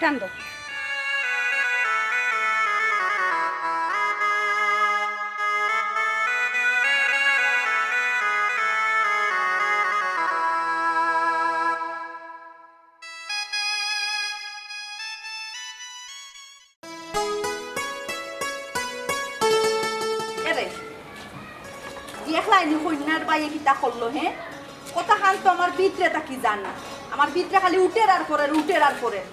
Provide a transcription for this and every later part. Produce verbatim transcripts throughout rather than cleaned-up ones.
টান দেও। এরে, দেখলায় নি কইন্যার বাইয়ে কিতা করলো, হে? কথাখান তো আমার ভিতরে থাকি জানা। আমার ভিতরে খালি উঠের আর পড়ের, উঠের আর পড়ের।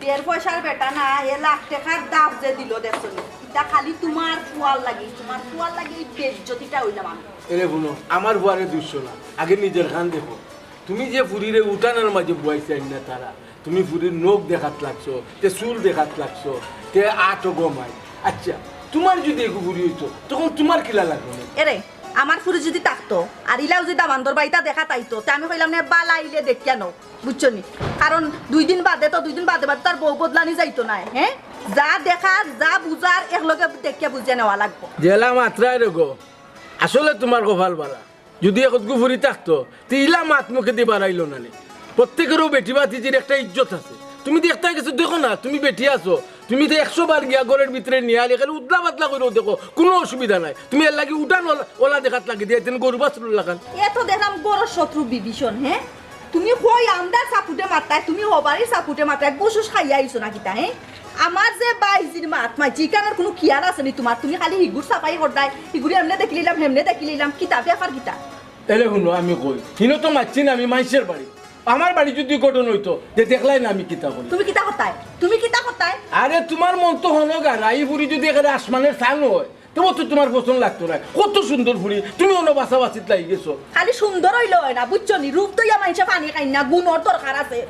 দেড় পয়সার বেটা না, এ লাখ টেকার দাম যে দিলো দেখছো নি। ইটা খালি তুমার ফুয়ার লাগি, তুমার ফুয়ার লাগি এই বেইজ্জতিটা অইলাম আমি। এরে হুনো, আমার ফুয়ারে দুষছো না, আগে নিজের খান দেখো। তুমি যে ফুরিরে উঠানর মাঝে বওয়াইছো না তারা, তুমি ফুরির নখ দেখাত লাগছো, তে চুল দেখাত লাগছো, তে আটও গমায়। আচ্ছা, তুমার যুদি এগু ফুরি অইতো, তখন তুমার কিলা লাগবো না? এরে, আমার ফুরি যুদি থাকতো, আর ইলাও যুদি দামান্দর বাড়িত দেখাত আইতো, তে আমি কইলাম না, বালা আইলে দেখিয়া নও, বুঝছো নি? কারণ দুই দিন বাদে তো, দুই দিন বাদে বাদে তার বউ বদলানি যাইতো নায়, হে? যা দেখার, যা বুঝার, একলগে দেখিয়া বুঝিয়া নেওয়া লাগবো। যেলা মাতরায় রে গো, আসলে তুমার কপাল বালা। যুদি একটগু ফুরি থাকতো, তে ইলা মাত মুখেদি বারাইলো না নি। প্রত্যেকেরও বেটি ভাতিজির একটা ইজ্জত আছে। তুমি দেখতায় কিছু দেখো না, তুমি বেটি আছো, তুমি তো একশো বার গিয়া ঘরর ভিতরে নিয়া আলি খালি উদলা পাতলা করিও দেখো, কুনু অসুবিধা নাই। তুমি এরলাগি উঠান অলা, অলা দেখাত লাগি দিয়া দিন গরু বাছুরর লাখান। এ তো দেখলাম ঘরর শত্রু বিভীষণ, হে? তুমি কই আমরার সাপোর্টে মাতরায়, তুমি হবারই সাপোর্টে মাতরায়, গুসুস খাইয়া আইছো না কিতা, হে? আমার যে বাইজির মাত মাইজি, ইখানর কুনু খিয়াল আছে নি তুমার? তুমি খালি হিগুর সাফাই কররায়, হিগুরে এমনে দেখিলিলাম, হেমনে দেখিলিলাম, কিতা ব্যাপার কিতা? এরে হুনো, আমি কই, হিনো তো মাতছি না, আমি মাইনষের বাড়ি। আমার বাড়ি যুদি ঘটনা অইতো, তে দেখলায় না আমি কিতা করি। তুমি কিতা করতায়? তুমি কিতা করতায়? আরে, তুমার মন তো হনো গারা, ই ফুরি যুদি একেবারে আসমানর চান অয়, তে অতো তুমার পছন্দ লাগতো নায়। কত সুন্দর ফুরি, তুমি অনো বাছাবাছিত লাগি গেছো। খালি সুন্দর অইলে অয় না, বুঝছো নি? রূপ তো ইয়া মাইনষে পানি খাইন না, গুণর দরকার আছে।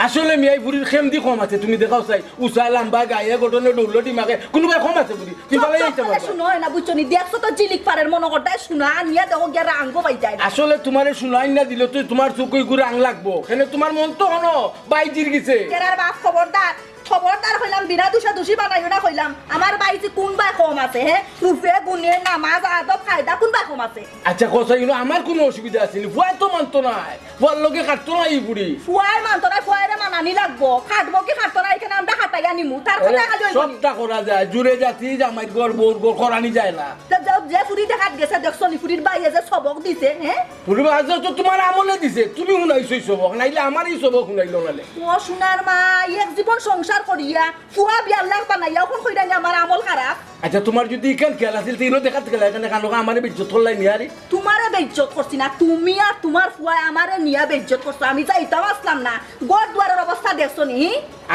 আসলে মিয়া ই ফুরির কেমদি কম আছে, তুমি দেখাও চাই, উচা লাম্বা, গায়ে গঠনে ডৌল ডিমাকে, কুনুবায় কম আছে ফুরি? তুমি চুপ, ভালাই চুপ আইতা করে পারবা। হুনো না, বুঝছো নি? দেখছো তো ঝিলিক পারের মনো করতায়, হুনো, আনিয়া দেখো গিয়া রাঙ্গ পাই যায় না। আসলে তুমারে হুনাইন না দিলে তো তুমার চউখো ইগু রাং লাগবো, কেনে তুমার মন তো হনো বাইজির গেছে। এরার বাপ খবরদার, খবরদার কইলাম, বিনা দুষাদুষি বানাইও না কইলাম। আমার বাইজি কুনবায় কম আছে, হে? রূপে গুণে নামাজ আদব কায়দা কুনবায় কম আছে? আচ্ছা, কও চাই, ইনো আমার কুনু অসুবিধা আছে নি? ফুয়ায় তো মানতো নায়, ফুয়ার লগে খাটতো নায় ই ফুরি। ফুয়ায় মানতো নায়, ফুয়ায়রে মানানি লাগবো। খাটবো কি খাটতো নায়, ইখান আমরা খাটাইয়া নিমু, তার আরে, কথা খালি অইবো নি। সবটা করা যায়, জুরে জাতি জামাইর ঘর, বউর ঘর করানি যায় না। তে যে, যে ফুরি দেখাত গেছে, দেখছো নি ফুরির বাইয়ে যে সবক দিছে, হে? ফুরি বাজে তো তুমার আমলে দিছে, তুমি হুনাইছো ই সবক, নাইলে আমারে ই সবক হুনাইলো নালে। ও সোনার মা, এক জীবন সংসার করিয়া, ফুয়া বিয়ার লাখ বানাইয়া, অখন কইরায় নি আমার আমল খারাপ। আচ্ছা, তুমার যুদি ইখান খিয়াল আছিল, তে ইনো দেখাত গেলায়, ইখান খানোকা আমারে বেইজ্জত করলায় নি আরে। তুমারে বেইজ্জত করছি না, তুমি আর তুমার ফুয়ায় আমারে নিয়া বেইজ্জত করছো, আমি যাইতাম আছলাম না। ঘর দুয়ারর অবস্থা দেখছো নি?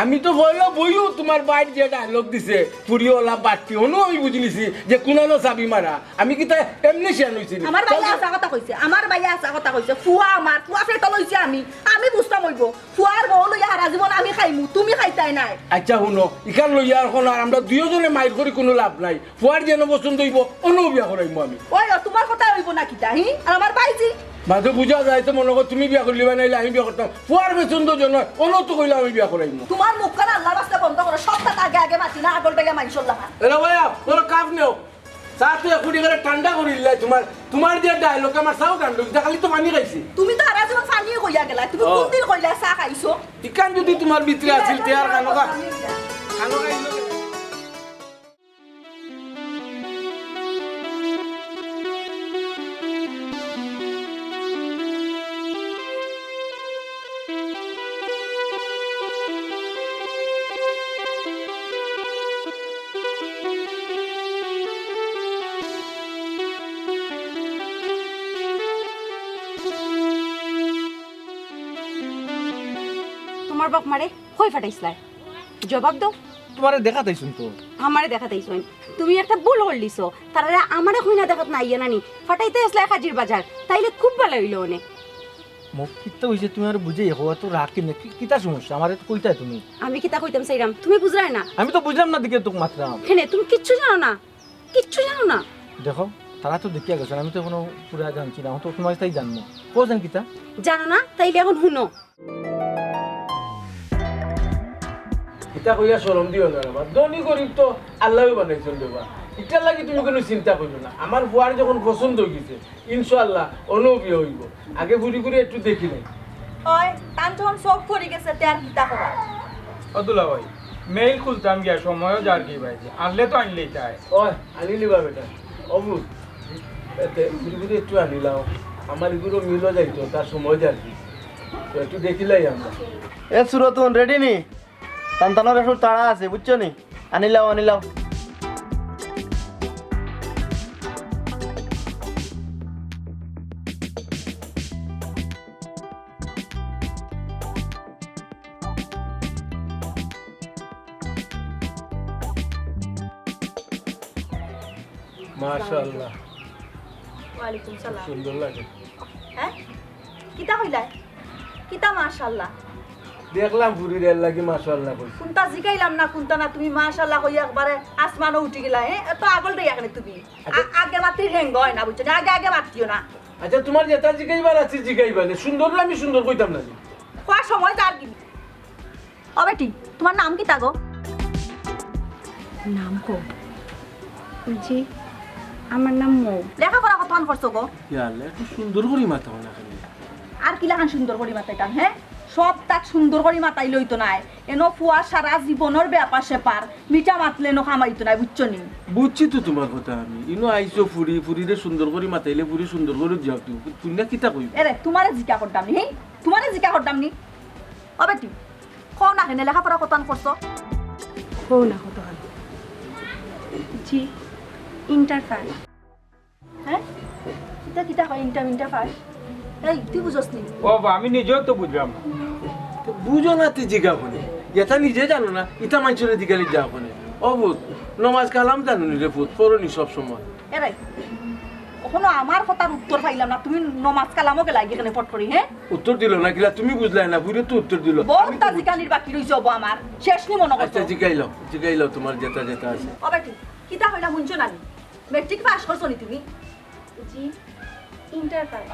আমি তো বইলো বইও তুমার বাইয়ে যে ডায়লগ দিছে, ফুরি অলা বাট্টি, অনো আমি বুঝিলিছি যে কুনানো চাবি মারা। আমি কিতা এমনে শিয়ান অইছি নি? আমার বাইয়ে হাছা কথা কইছে, আমার বাইয়ে হাছা কথা কইছে। ফুয়া আমার, ফুয়া পেটো লইছি আমি, আমি বুঝতাম অইবো। ফুয়ার বউ লইয়া হারা জীবন আমি খাইমু, তুমি খাইতায় নায়। আচ্ছা হুনো, ইখান লইয়া অখন আর আমরা দুইওজনে মাইর করি কুনু লাভ নাই। ফুয়ার যেন পছন্দ অইবো, অনো বিয়া করাইমু আমি। ওই, ও, তুমার কথা অইবো না কিতা, হি? আর আমার বাইজি? মাঝে বুঝা যায় তো মনো কর তুমি বিয়া করিলিবায়, নাইলে আমি বিয়া করতাম। ফুয়ার পছন্দ যেন অয়, অনো তো কইলে আমি বিয়া করাইমু। তুমার মুখখান আল্লার ওয়াস্তে বন্ধ করো, সবটা আগে আগে মাতি না, আগল বেগা মাইনষর লাখান। এরে ভাইয়া, ধরো কাপ নেও। চা তো এখুনি করে ঠান্ডা করিলাই তুমার, তুমার যে ডায়লগ আমার চাও ঠান্ডা, ইটা খালি তো পানি খাইছি। তুমি তো হারা জীবন পানি কইয়া গেলায়, তুমি ও। কুনদিন কইলায় চা খাইছো? ইখান যুদি তুমার ভিতরে আছিল, তে আর খানোকা, খানোকা ইলো। তুমার বাপ মারে কই ফাটাইছলায়? জবাব দেও। তুমারে দেখাত আইছইন তো। আমারে দেখাত আইছইন? তুমি একটা ভুল করলিছো। তারারে আমারে কইনা দেখাত না আইয়া নানি, ফাটাইতে আছলায় কাজির বাজার, তাইলে খুব ভালা অইলো অনে। মুখ কিতা অইছে তুমি আর বুঝে ইয়ে কওয়া তো রাগ কিনে, কি-, কিতা সমস্যা? আমারে তো কইতায় তুমি। আমি কিতা কইতাম চাইরাম, তুমি বুঝরায় না? আমি তো বুঝলাম না দিকে তোকে মাতরাম। কেনে, তুমি কিচ্ছু জানো না? কিচ্ছু জানো না? দেখো, তারা তো দেখিয়া গেছে, আমি তো এখনো পুরা জানছি না, অখন তো তুমার তাই জানমু। কও যেন কিতা? জানো না? তাইলে অখন হুনো। ইতা কইয়া শরম দিও না রে বা। ধনী গরিব তো আল্লায় বানাইছইন রে বা। ইটার লাগি তুমি কুনু চিন্তা করিও না। আমার ফুয়ার যখন পছন্দ অইগেছে, ইনশাআল্লাহ, অনো বিয়া অইবো। আগে ঘুরি ঘুরি একটু দেখি নাই। অয়, তান যখন চউখ পড়ি গেছে, তে আর কিতা করার? ও দুলাভাই, মেইল খুলতাম গিয়া সময়ও যার কি ভাই, আনলে তো আনলেই তাই। ওই, আনিলিবা বেটা। অবুজ, এতে ঘুরি ঘুরি একটু আনিলাও। আমার এগুলো মিলও যাইতো, তার সময় যার কি। তো একটু দেখিলাই আমরা। এ সুরতুন, রেডি নি? তানতানোর একটু তাড়া আছে, বুঝছো নি? আনিলাও, আনিলাও। মাশাআল্লাহ। ওয়ালাইকুম সালাম। সুন্দর লাগে। হ্যাঁ? কিতা কইলায়? কিতা মাশাআল্লাহ? দেখলাম ফুরির এর লাগি মাশাআল্লাহ কইছি। কুনটা জিগাইলাম না, কুনটা না, তুমি মাশাআল্লাহ কইয়া একবারে আসমানো উঠি গেলায়, হ্যাঁ? এত আগল দেই এখানে তুমি। আচ্ছা। আ-, আগে মাতলে হেঙ্গ অয় না, বুঝছো নি? আগে আগে মাতিও না। আচ্ছা, তুমার যেটা জিগাইবার আছে জিগাইবা নে। সুন্দররে আমি সুন্দর কইতাম না নি? কওয়ার সময় যার কি? ও বেটি, তুমার নাম কিতা গো? নাম কও। জি, আমার নাম মৌ। লেখাপড়া কতখান করছো গো? ইয়া আল্লাহ, একটু সুন্দর করি মাতাও না কেনে? আর কিলাখান সুন্দর করি মাতাইতাম, হ্যাঁ? সব তাক সুন্দর করি মাতাইলে অইতো নায়। এনো ফুয়া সারা জীবনর ব্যাপার স্যাপার, মিঠা মাতলে এনো কামাইতো নায়, বুঝছো নি? বুঝছি তো তুমার কথা আমি। ইনো আইছো ফুরি, ফুরিরে সুন্দর করি মাতাইলে ফুরি সুন্দর করি যাও তুমি। তুই না কিতা কইবি? এরে, তুমারে জিকা করতাম নি, হি? তুমারে জিকা করতাম নি? ও বেটি, কও না কেনে, লেখাপড়া কতখান করছো? কও না কতখান। জি, ইন্টার পাস। হ্যাঁ? কিতা কিতা কয় ইন্টার, ইন্টার পাস? এই, তুই বুঝস নি? ও বা, আমি নিজেও তো বুঝলাম না। তো বুঝো না তে জিগাও কেনে? ইটা নিজে জানো না, ইটা মানষরে জিগাইলে যাও কেনে? ও পুত, নমাজ কালাম জানো নি রে পুত, পড়ো নি সব সময়? এরে, অখনো আমার কথার উত্তর পাইলাম না, তুমি নমাজ কালামও গেলায় গি কেনে ফট করি, হ্যাঁ? উত্তর দিলো না কিলা, তুমি বুঝলায় না, ফুরিয়ে তো উত্তর দিলো। বহুত তা জিকানির বাকি রইছে অবো আমার, শেষ নি মনো করছো? আচ্ছা, জিগাইলাও, জিগাইলাও তুমার যেটা যেটা আছে। ও বেটি, কিতা কইলা হুনছো না নি? মেট্রিক পাস করছো নি তুমি? জি, ইন্টার পাস।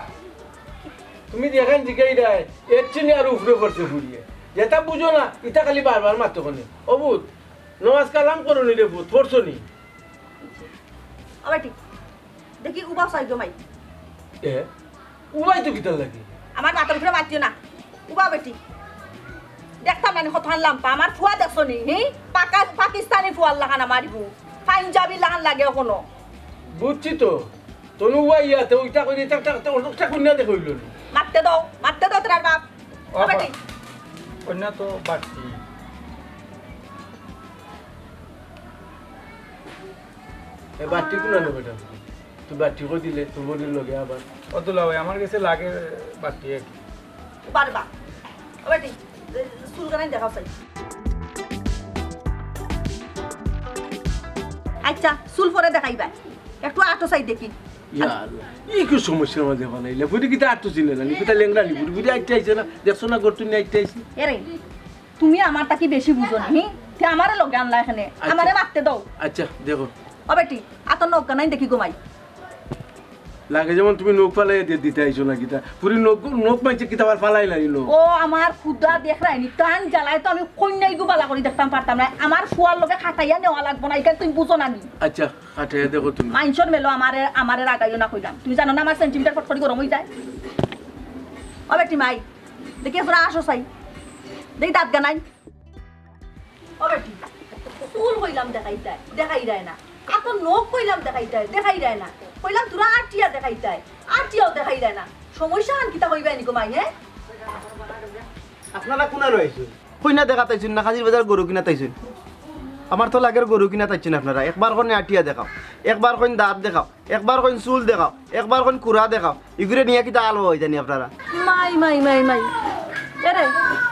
তুমি যেখান জিগাইরায়, এর চেয়ে আরো উপরে পড়ছে ফুরিয়ে। যেটা বুঝো না, ইটা খালি বারবার মাতো কেনে। ও পুত, নমাজ কালাম করো নি রে পুত, পড়ছো নি? ও বেটি, দেখি উবাও চাই গো মাই। এ, উবাই তো কিতার লাগি? আমার মাথার উপরে মাতিও না। উবাও বেটি। দেখতাম না নি কতখান লাম্বা। আমার ফুয়া দেখছো নি, হি? পাকা-, পাকিস্তানি ফুয়ার লাখান আমার ইগু। পাঞ্জাবির লাখান লাগে অখনো। বুঝছি তো। তনু উবাই ইয়াতে ওইটা করি, এটা, এটা, এটা, ওটা কন্যা দেখে হইল নি। মাততে দাও, মাততে দাও তোরার বাপ। ও ও বেটি। কন্যা তো বাড়তি। এ বাটি কোন আনো বেটা? তুই বাটি কই দিলে, তোর বডির লগে আবার। ও দুলাভাই, আমার গেছে লাগে বাটি এক। বারবা। ও বেটি, চুল কানাই দেখাও চাই। আচ্ছা, চুল পরে দেখাইবা। একটু আটো চাই দেখি। ইয়া আল্লাহ, ই কি সমস্যার মাঝে বানাইলে? ফুরি কিতা আটো চিনে না নি? কিতা লেংড়া নি? ফুরি ফুরি আইতে আইছে না? দেখছো না গর্তুনি আইতে আইছে? এরে, তুমি আমার থাকি বেশি বুঝো নি, হি? তে আমারে লগে আনলা এখানে, আচ্ছা। আমারে মাততে দাও। আচ্ছা, দেখো। ও বেটি, আতর নখ কানাই দেখি গো মাই। লাগে যেমন তুমি নখ ফালাই দি-, দিতে আইছো না কিতা? ফুরি নখ, নখ মাইছে কিতা আবার ফালাই নাই নখ? ও আমার খুদা দেখরায় নি, তান জ্বালায় তো আমি কইন্যাইগু বালা করি দেখতাম পারতাম না। আমার ফুয়ার লগে খাটাইয়া নেওয়া লাগবো না, ইখান তুমি বুঝো না নি? আচ্ছা, খাটাইয়া দেখো তুমি। মাইনষর মেলো আমারে, আমারে রাগাইও না কইলাম। তুমি জানো না আমার সেন্টিমিটার ফট করি গরম অই যায়? ও বেটি মাই, দেখি এবার আসো চাই। দেখি দাঁত গানাই। ও বেটি, চুল কইলাম দেখাইতায়, দেখাইরায় না। আতর নখ কইলাম দেখাইতায়, দেখাইরায় না। কইলাম তোরা আটিয়া দেখাইতায়, আটিয়াও দেখাইরায় না। সমস্যাখান কিতা কইবায় নি গো মাই, হে? আপনারা কোনানো আইছইন? কইন্যা দেখাত আইছইন না, কাজির বাজার গরু কিনাত আইছইন? আমার তো লাগের গরু কিনাত আইছইন আপনারা। একবার কইন আটিয়া দেখাও, একবার কইন দাঁত দেখাও, একবার কইন চুল দেখাও, একবার কইন কুড়া দেখাও। ইগুরে নিয়া কিতা আলো অইতা নি আপনারা? মাই, মাই, মাই, মাই। এরে,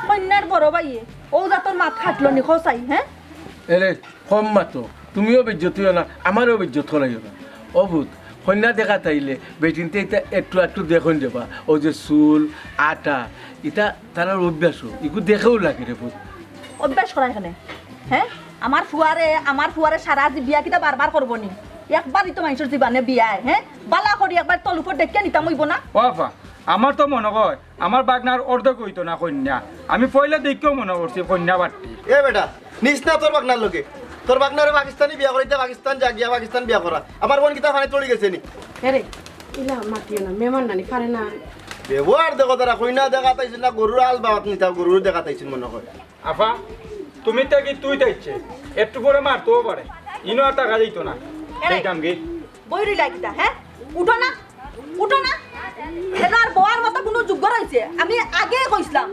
কইন্যার বড় ভাইয়ে, অউ জাতর মাত খাটলো নি, কও চাই, হে? এরে, কম মাতো, তুমিও বেইজ্জত অইও না, আমারেও বেইজ্জত করাইও না। ও পুত, কইন্যা দেখাত আইলে বেটিন্তে ইতা একটু আধটু দেখইন রে বা, অউ যে চুল, আটা, ইতা তারার অভ্যাস, ইগু দেখেও লাগে রে পুত। অভ্যাস করায় কেনে? হে? আমার ফুয়ারে, আমার ফুয়ারে সারা জি-, বিয়া কিতা বারবার করবো নি? একবারই তো মাইনষর জীবনে বিয়া অয়, হে? বালা করি একবার তল উপর দেখিয়া নিতাম অইবো না? ও আফা, আমার তো মনো কয় আমার বাগনার অর্ধেক অইতো না কইন্যা। আমি পয়লা দেখিয়াউ মনো করছি কইন্যা বাট্টি। এ বেটা, নিস না তোর বাগনার লগে। তোর বাগনারে পাকিস্তানি বিয়া করাইতে পাকিস্তান যা, গিয়া পাকিস্তান বিয়া করা। আমার বইন কিতা পানিত পড়ি গেছে নি? এরে, ইলা মাতিও না, মেহমান নানি পারে না। ব্যবহার দেখো তারা, কইন্যা দেখাত আইছইন না, গরুর আল বাওয়াত নিতা, গরুর দেখাত আইছইন মনো কয়। আফা, তুমি থাকি তুই থাকছে, একটু পরে মারতেও পারে। ইনো আর থাকা যাইতো না। এরে, দেখতাম কি? বই রইলা কিতা, হ্যাঁ? উঠো না, উঠো না। এনো আর বওয়ার মতো কুনু যোগ্য রইছে? আমি আগেই কইছলাম,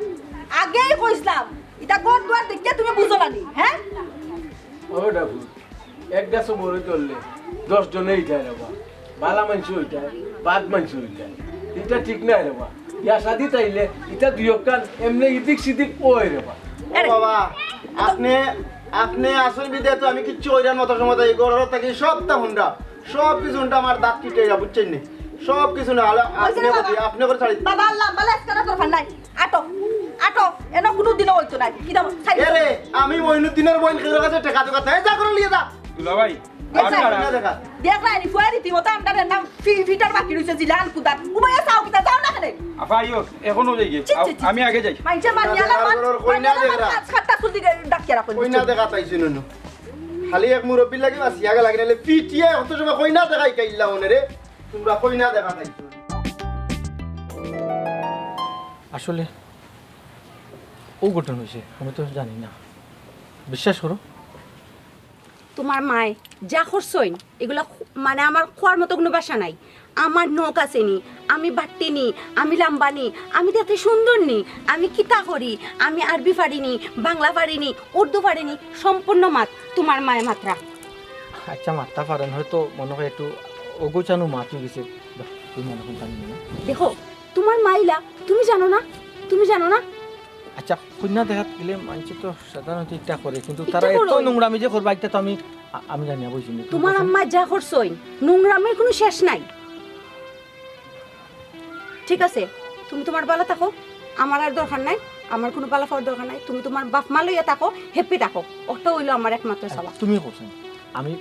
আগেই কইছলাম, ইতা ঘর দুয়ার দেখিয়া তুমি বুঝো না নি, হ্যাঁ? ও ডাকু, এক গাছো বড়ই ধরলে দশ জনে ইটায় রে বা, বালা মানষে ইটায়, বাদ মানষে ইটায়, ইটা ঠিক নায় রে বা। বিয়া শাদি তাইলে ইটা দুইওখান এমনে ইদিক সিদিক অয় রে বা। ও বাবা, আপনে, আপনে আসল বিদে তো আমি কিচ্ছু অইরার মতো সময় তাই ঘরর থাকি সবটা হুনরা, সব কিছু হুনরা আমার দাঁত কিটে যা, বুঝছেন নি? সব কিছু না, আলা-, আপনে বাবা। করি, আপনে করে ছাড়ি। বাবা, আল্লাহ, বালা আজকে না তোর ফান্নাই। আটো, আটো, এনো কুনু দিনও অইতো না। কি দাম? ছাড়ি। এরে, আমি মইনুদ্দিনর বইন খেজুর গাছে টেকা দোকান, এই যা করে লিয়ে যা। দুলাভাই, দেখলা? আর কইনা দেখা। দেখলা, এনি ফুয়া রীতিমতো আমরার নাম ফি-, ফিটার বাকি রইছে, জিলান কুদার। উবাইয়া চাও কিতা, যাও না কেনে? আফা, আইও, এখনো যাই গিয়ে। ছি, ছি, ছি, আমি ছি। আগে যাই। মাইনষে মানিয়া না, কইনা মাত-, দেখা। মানিয়া না, মাত-, মাত-, সাতটা চুল দিকে ডাকিয়া রাখো। কইনা দেখা তাইছে নুনু। খালি এক মুরব্বির লাগি বাঁচিয়া গেলা, নাইলে পিটিয়া অত সময় কইনা দেখাই কাইল্লা মনে রে। তোমরা কইনা দেখা তাইছো। আসলে ও ঘটনা হয়েছে, আমি তো জানি না। বিশ্বাস করো। তোমার মায় যা করছইন, এগুলা খু-, মানে, আমার কওয়ার মতো কুনু ভাষা নাই। আমার নখ আছে নি, আমি বাট্টি নি, আমি লাম্বা নি, আমি দেখতে সুন্দর নি, আমি কিতা করি, আমি আরবি পারি নি, বাংলা পারি নি, উর্দু পারি নি, সম্পূর্ণ মাত তোমার মায় মাতরা। আচ্ছা, মাততা পারেন, হয়তো মনে হয় একটু অগোছানো মাত হয়ে গেছে। বাহ, তুমি মনে হয় জানি না। দেখো, তোমার মাইলা, তুমি জানো না? তুমি জানো না? আচ্ছা, কইনা দেখাত গেলে মানষে তো সাধারণত ইটা করে, কিন্তু ইটা তারা এত করইন। নোংরামি যে করবা, ইটা তো আমি, আ-, আমি জানি না, বুঝছি না। তুমি তোমার বুঝছো? আম্মা যা করছইন, নোংরামির কুনু শেষ নাই। ঠিক আছে, তুমি তোমার বালা থাকো, আমার আর দরকার নাই, আমার কুনু বালা পাওয়ার দরকার নাই। তুমি তোমার বাপ মা লইয়া থাকো, happy থাকো, ওটা অইলো আমার একমাত্র চাওয়া। তুমি করছো, আমি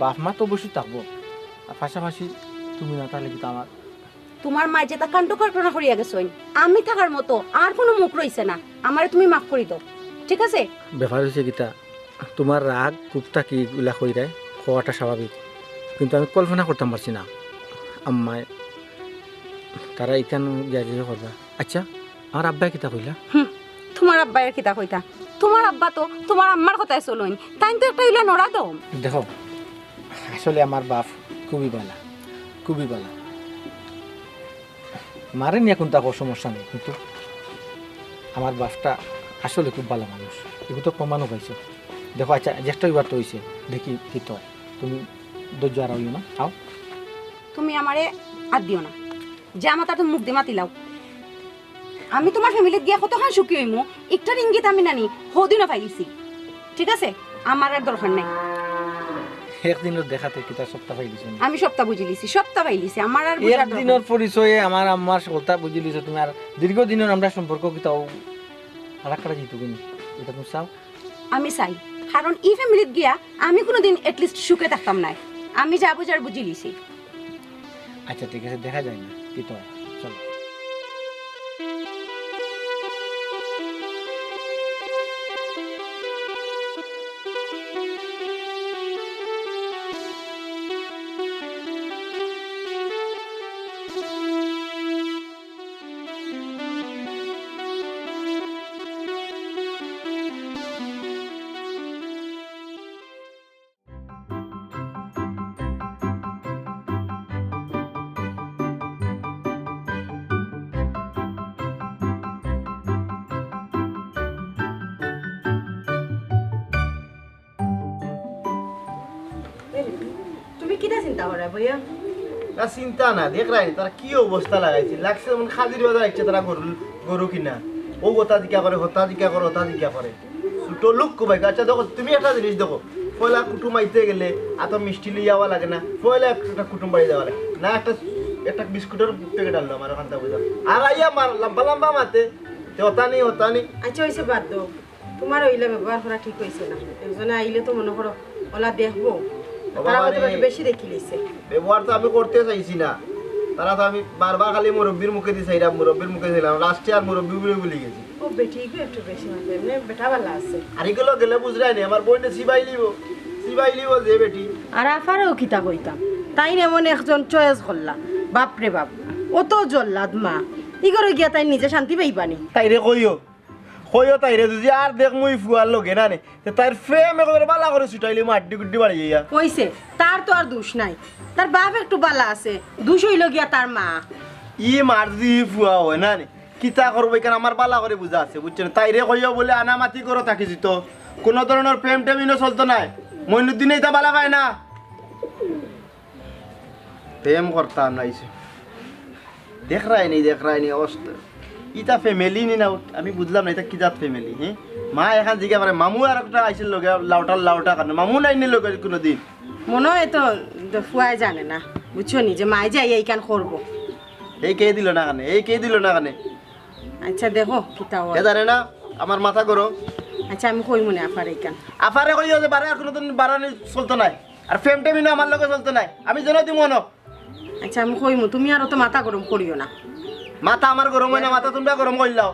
বাপ মা তো অবশ্যই থাকবো, আর পাশাপাশি তুমি না থাকলে কিন্তু আমার তোমার মায় যেতা কাণ্ড কারখানা করিয়া গেছইন, আমি থাকার মতো আর কুনু মুখ রইছে না। আমারে তুমি মাফ করি দাও, ঠিক আছে? ব্যাপার হইছে কিতা, তোমার রাগ ক্ষোভ থাকি ইগুলা কইরায়, কওয়াটা স্বাভাবিক, কিন্তু আমি কল্পনা করতাম পারছি না আম্মায় তারা ইখান গিয়া যে করবা। আচ্ছা, আমার আব্বায় কিতা কইলা? হুম, তোমার আব্বায় আর কিতা কইতা? তোমার আব্বা তো তোমার আম্মার কথায় চলইন, তাইন তো একটা ইলা নড়া দম। দেখো, আসলে আমার বাপ খুবই বালা, খুবই বালা। মারে নিয়া কুনতা কও সমস্যা নেই, কিন্তু আমার বাপটা আসলে খুব বালা মানুষ, ইগু তো প্রমাণও পাইছো। দেখো, আচ্ছা, যেটা অইবার তো অইছে, দেখি কিতা অয়। তুমি ধৈর্য হারাইও না, আও। তুমি আমারে আত দিও না, যা মাতার তুমি মুখ দি মাতিলাও। আমি তোমার ফ্যামিলিত গিয়া কতখান সুখী অইমু, একটার ইঙ্গিত আমি নানি হদিনও পাইলিছি। ঠিক আছে, আমার আর দরকার নাই। একদিনর দেখাতে কিতা সবটা পাইলিছো নি? আমি সবটা বুঝিলিছি, সবটা পাইলিছি, আমার আর বুঝার দরকার একদিনর নাই। পরিচয়ে আমার আম্মার সকলতা বুঝিলিছো তুমি, আর দীর্ঘদিনর আমরা সম্পর্ক কিতা ও ফারাক করা যাইতো কিনি? ইটা তুমি চাও? আমি চাই, কারণ ই ফ্যামিলিত গিয়া আমি কুনুদিন at least সুখে থাকতাম নায়। আমি যা বুঝার বুঝিলিছি। আচ্ছা, ঠিক আছে, দেখা যায় না, কিতা অয়, চলো। তুমি কিতা চিন্তা কররায়, ভাইয়া? না, চিন্তা না, দেখরায় নি, তারা কি অবস্থা লাগাইছে। লাগছে যেমন খাদির বাজার আইছে তারা গরু, গরু কিনা। ও ওতা জিকা করে, হতা জিকা করে, হতা জিকা করে। ছোট লোক কো ভাই, আচ্ছা দেখো, তুমি একটা জিনিস দেখো, পয়লা কুটুম আইতে গেলে এত মিষ্টি লইয়া আওয়া লাগে না, পয়লা একটা কুটুম বাড়ি দেওয়া লাগে না, একটা, একটা বিস্কুটের প্যাকেট আনলো আমার ওখান থেকে বুঝলাম। আর আইয়া মার লম্বা লম্বা মাতে, যে হতা নি, হতা নি। আচ্ছা, অইছে, বাদ দেও। তোমার অইলা ব্যবহার করা ঠিক অইছে না। একজনে আইলে তো মনে করো, ওলা দেখবো। ও তারা বাবা হয়তো রে। একটু বেশি দেখিলিছে। ব্যবহার তো আমি করতে চাইছি না। তারা তো আমি বারবার খালি মুরব্বির মুখেদি চাইরাম, মুরব্বির মুখেদি চাইরাম। লাস্টে আর মুরব্বি বলে ভুলি গেছি। ও বেটি গো একটু বেশি মাতে, এমনে বেটা বালা আছে। আর ইগুলো গেলে বুঝরায় নি, আমার বইনে চিবাই লিবো, চিবাই লিবো যে বেটি। আর আফারেও কিতা কইতাম, তাইন এমন একজন choice করলা, বাপ রে বাপ, অত জল্লাদ মা, ইগরে গিয়া তাইন নিজে শান্তি পাইবা নি। তাইরে কইও, কইও তাইরে যদি আর দেখমু ই ফুয়ার লগে না নে, তে তাইর প্রেম একেবারে বালা করি ছুটাইলিমু আড্ডি গুড্ডি বাড়ি যাইয়া। কইছে, তার তো আর দোষ নাই, তার বাপ একটু বালা আছে, দোষ অইলো গিয়া তার মা। ই মার যদি ই ফুয়া অয় না নে, কিতা করবো, ইখান আমার বালা করি বুঝা আছে, বুঝছো নি? তাইরে কইও বুলে আনা মাতি করো থাকি যিতো, কুনু ধরনর প্রেম টেম ইনো চলতো নায়। মইনুদ্দিনে ইতা বালা পায় না। প্রেম করতাম না ইসে। দেখরায়নি, দেখরায়নি অবস্থা। ইতা family নি না, আমি বুঝলাম না, ইতা কি জাত family, হে? মা এখান জিগা করে, মামু আর একটা আইছিল লগে, লাউটার লাউটা কারণে। মামু নাই নি লগে কুনুদিন। মনো অয় তো, ফুয়ায় জানে না, বুঝছো নি, যে মায় যে আইয়া ইখান করবো। এই কে দিল না কানে, এই কে দিল না কানে? আচ্ছা, দেখো, কিতা অয়। এ জানে না, আমার মাথা গরম। আচ্ছা, আমি কইমু নে আফারে ইখান। আফারে কইও যে বারে আর কুনুদিন বাড়ানি চলতো নায়। আর প্রেম টেম ইনো আমার লগে চলতো নায়। আমি যেন দিমু অনো। আচ্ছা, আমি কইমু, তুমি আর অত মাথা গরম করিও না। মাথা আমার গরম অয় না, মাথা তুমরা গরম করিলাও।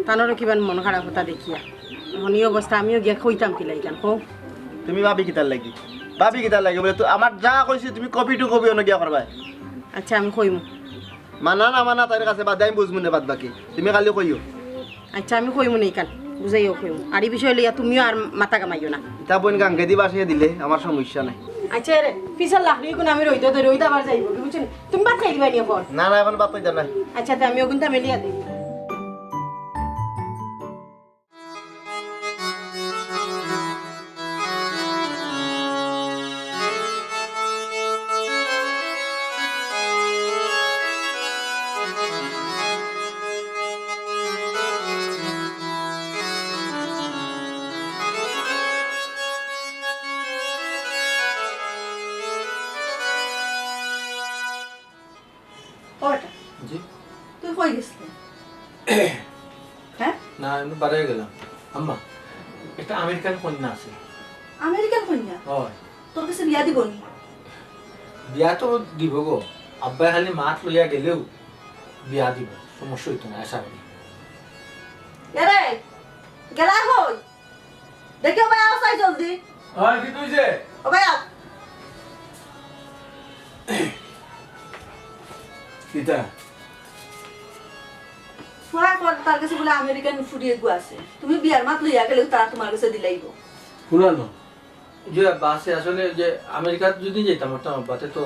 তানরও কিবা মন খারাপ অতা দেখিয়া। অখন ই অবস্থা, আমিও গিয়া কইতাম কিলা ইখান, কও। তুমি ভাবি কিতার লাগি? ভাবি কিতার লাগি? বুলে তো আমার যা কইছি তুমি copy to copy অনো গিয়া করবায়। আচ্ছা, আমি কইমু। মানা না মানা তাইর কাছে বাদে আমি বুঝমু নে বাদ বাকি। তুমি খালি কইও। আচ্ছা, আমি কইমু নে ইখান, বুঝাইও কইমু। আর ই বিষয় লইয়া তুমিও আর মাথা ঘামাইও না। ইতা বইন গাঙ্গেদি বাসিয়া দিলে আমার সমস্যা নাই। আচ্ছা রে, পিছার লাকড়ি ইগুন আমি রইদো ধরি, রইদ আবার যাইবো, বুঝছো নি? তুমি ভাত খাই দিবায় নি অখন? না, না, অখন ভাত খাইতাম না। আচ্ছা, তে আমি অগুনতা মেলিয়া দেই। ও বেটা, জি? তুই কই গেছলি? হ্যাঁ? না, আমি বারে গেলাম। আম্মা, একটা আমেরিকান কইন্যা আছে। আমেরিকান কইন্যা? অয়। তোর কাছে বিয়া দিবো নি? বিয়া তো দিবো গো। আব্বায় খালি মাত লইয়া গেলেউ বিয়া দিবো, সমস্যা অইতো নায়, আশা করি। এরে, গেলা কই? দেখি, ও ভাই, আও চাই জলদি। অয়, কিতা অইছে? ও ভাই, আও। কিতা? ফুয়ায় কয়, তার কাছে বুলে আমেরিকান ফুড়ি এগু আছে। তুমি বিয়ার মাত লইয়া গেলেউ তারা তুমার কাছে দিলাইবো। হুনো না। জি আব্বা, আছে আসলে যে আমেরিকাত যদি যাইতাম পারতাম আব্বা, তে তো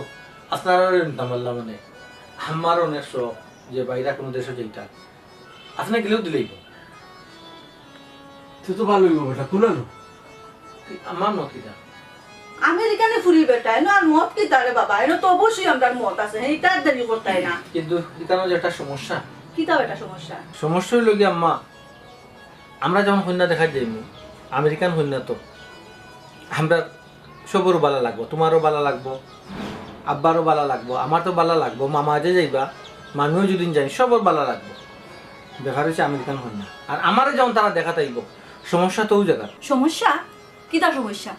আপনারারে নিতাম পারলাম মানে। আমার অনেক শখ যে বাইরা কুনু দেশো যাইতাম। আপনে গেলেউ দিলাইবো। তে তো ভালা অইবো বেটা, কুলানো। আমার মত কিতা? আমেরিকানে ফুরি বেটা, এনো আর মত কিতা রে বাবা? এনো তো অবশ্যই আমরার মত আছে, হে, ইতা আর দেরি করতায় না। কিন্তু ইখানো যে একটা সমস্যা। কিতা বেটা সমস্যা? সমস্যা অইলো গি আম্মা, আমরা যখন কইন্যা দেখাত যাইমু, আমেরিকান কইন্যা তো, আমরা সবরও বালা লাগবো, তুমারও বালা লাগবো, আব্বারও বালা লাগবো, আমার তো বালা লাগবো, মামা যে যাইবা, মামিও যদি যাইন, সবর বালা লাগবো। বেকার অইছে আমেরিকান কইন্যা। আর আমারে যখন তারা দেখাত আইবো, সমস্যা তো অউ জাগাত। সমস্যা? কিতা সমস্যা?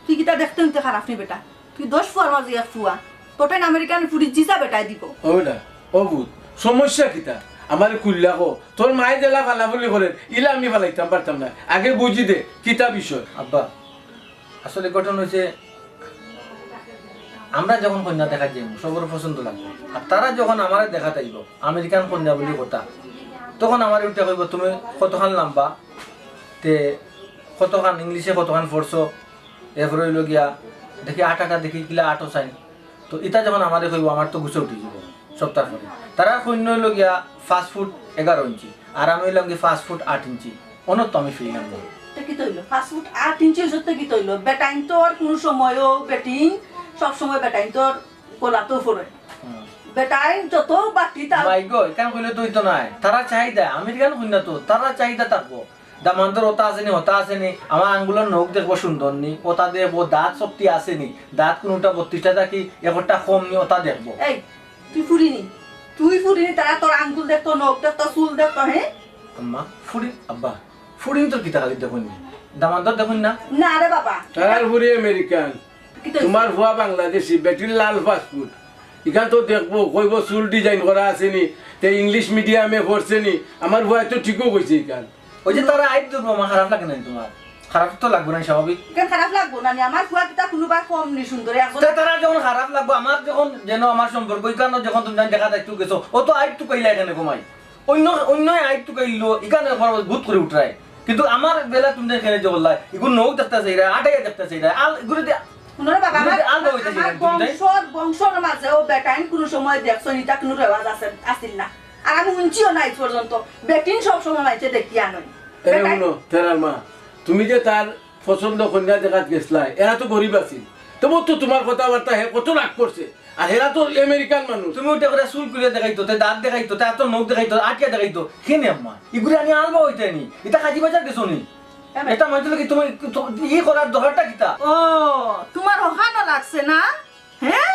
তুই কিতা দেখতে হুনতে খারাপ নি বেটা? তুই দশ ফুয়ার মাঝে এক ফুয়া। তোরটাইন আমেরিকান ফুড়ি জিসা বেটায় দিবো। ও বেটা, ও পুত, সমস্যা কিতা? আমারে খুলিয়া ক। তোর মায়ে যেলা ফালাফুলি করের, ইলা আমি ফালাইতাম পারতাম নায়। আগে বুঝি দে, কিতা বিষয়? আব্বা, আসলে ঘটনা অইছে, আমরা যখন কইন্যা দেখাত যাইমু, সবর পছন্দ লাগবো। আর তারা যখন আমারে দেখাত আইবো, আমেরিকান কইন্যা বুলি কথা, তখন আমারে উল্টা কইবো, "তুমি কতখান লাম্বা, তে কতখান, ইংলিশে কতখান পড়ছো, এরপরে অইলো গিয়া দেখি আট আটা দেখি কিলা আটও চাইন।" তো ইতা যখন আমারে কইবো, আমার তো গুছা উঠি যাইবো সপ্তাহর পরে। তারার কইন্যা অইলো গিয়া পাঁচ ফুট এগারো ইঞ্চি, আর আমি অইলাম গি পাঁচ ফুট আট ইঞ্চি। অনো তো আমি ফিরিলাম না। তে কিতা অইলো? পাঁচ ফুট আট ইঞ্চি অইছে তে কিতা অইলো? বেটাইন তো আর কুনু সময়ও বেটিন, সব সময় বেটাইন তো আর গলাতেও পড়ে। হুম। বেটাইন যত বাটি তার মাই গো, ইখান কইলে তো অইতো নায়। তারা চাহিদা, আমেরিকান কইন্যা তো, তারা চাহিদা থাকবো। দামান্দর অতা আছে নি, হতা আছে নি, আমার আঙ্গুলর নখ দেখবো সুন্দর নি, অতা দেখবো, দাঁত শক্তি আছে নি, দাঁত কুনুটা বত্রিশটা থাকি একটা কম নি, অতা দেখবো। এই, তুই ফুরি নি? তুই ফুরি নি, তারা তোর আঙ্গুল দেখতো, নখ দেখতো, চুল দেখতো, হে? আম্মা, ফুরি, আব্বা, ফুরিন তো কিতা খালি দেখইন নি? দামান্দর দেখইন না? না রে বাবা। তারার ফুরি আমেরিকান। কিতা অইছে? তুমার ফুয়া বাংলাদেশি, বেটির লাল পাসপোর্ট। ইখান তো দেখবো, কইবো চুল design করা আছে নি, তে ইংলিশ মিডিয়ামে পড়ছে নি। আমার ফুয়ায় তো ঠিকউ কইছে ইখান। ওই যে তারা আইব তো মামা, খারাপ লাগে না নি তুমার? খারাপ তো লাগবো না নি, স্বাভাবিক? ইখান খারাপ লাগবো না নি? আমার ফুয়া কিতা কুনুবায় কম নি সুন্দরে? একজন তে তারা যখন খারাপ লাগবো, আমার যখন যেন আমার সম্পর্ক, ইখানো যখন তুমি দেখাত আইতো গেছো, ও তো আইব তো কইলা এখানে ঘুমাই। অন্য, অন্য আইত তো কইলো, ইখানে খরচ বহুত করে উঠরায়। কিন্তু আমার বেলা তুমি দেখে যে বললা, ইগুর নখ দেখতা চাইরা, আটাইয়া দেখতা চাইরা, আল, ইগুরে দিয়া, হুনো রে বাবা, ইগুরে আমার, দিয়া আল বইতে আমার চাইরা, তুমি তাই? বংশর, বংশর মাঝে ও বেটাইন কোনো সময় দেখছো নি, তা কোনো রেওয়াজ আছে, আছিল না। আর আমি হুনছিও না আজ পর্যন্ত, বেটিন সব সময় মাইছে দেখিয়া নয়। এ বেটাইন হুনো, তেরার মা, তুমি যে তার পছন্দ কইন্যা দেখাত গেছলায়, এরা তো গরিব আছিল। তবু তো তুমার কথাবার্তা হে কত রাগ করছে। আর হেরা তো আমেরিকান মানুষ। তুমি উঠে করে চুল খুলে দেখাইতো, তে দাঁত দেখাইতো, তে আতর নখ দেখাইতো, আটিয়া দেখাইতো। কেনে আম্মা? ইগুরে আনি আলবা অইতে নি। ইতা কাজি বাজার গেছো নি? এটা মনে হলো কি তুমি, তো, ই করার দরকারটা কিতা? ও, তুমার অখানো লাগছে না? হ্যাঁ?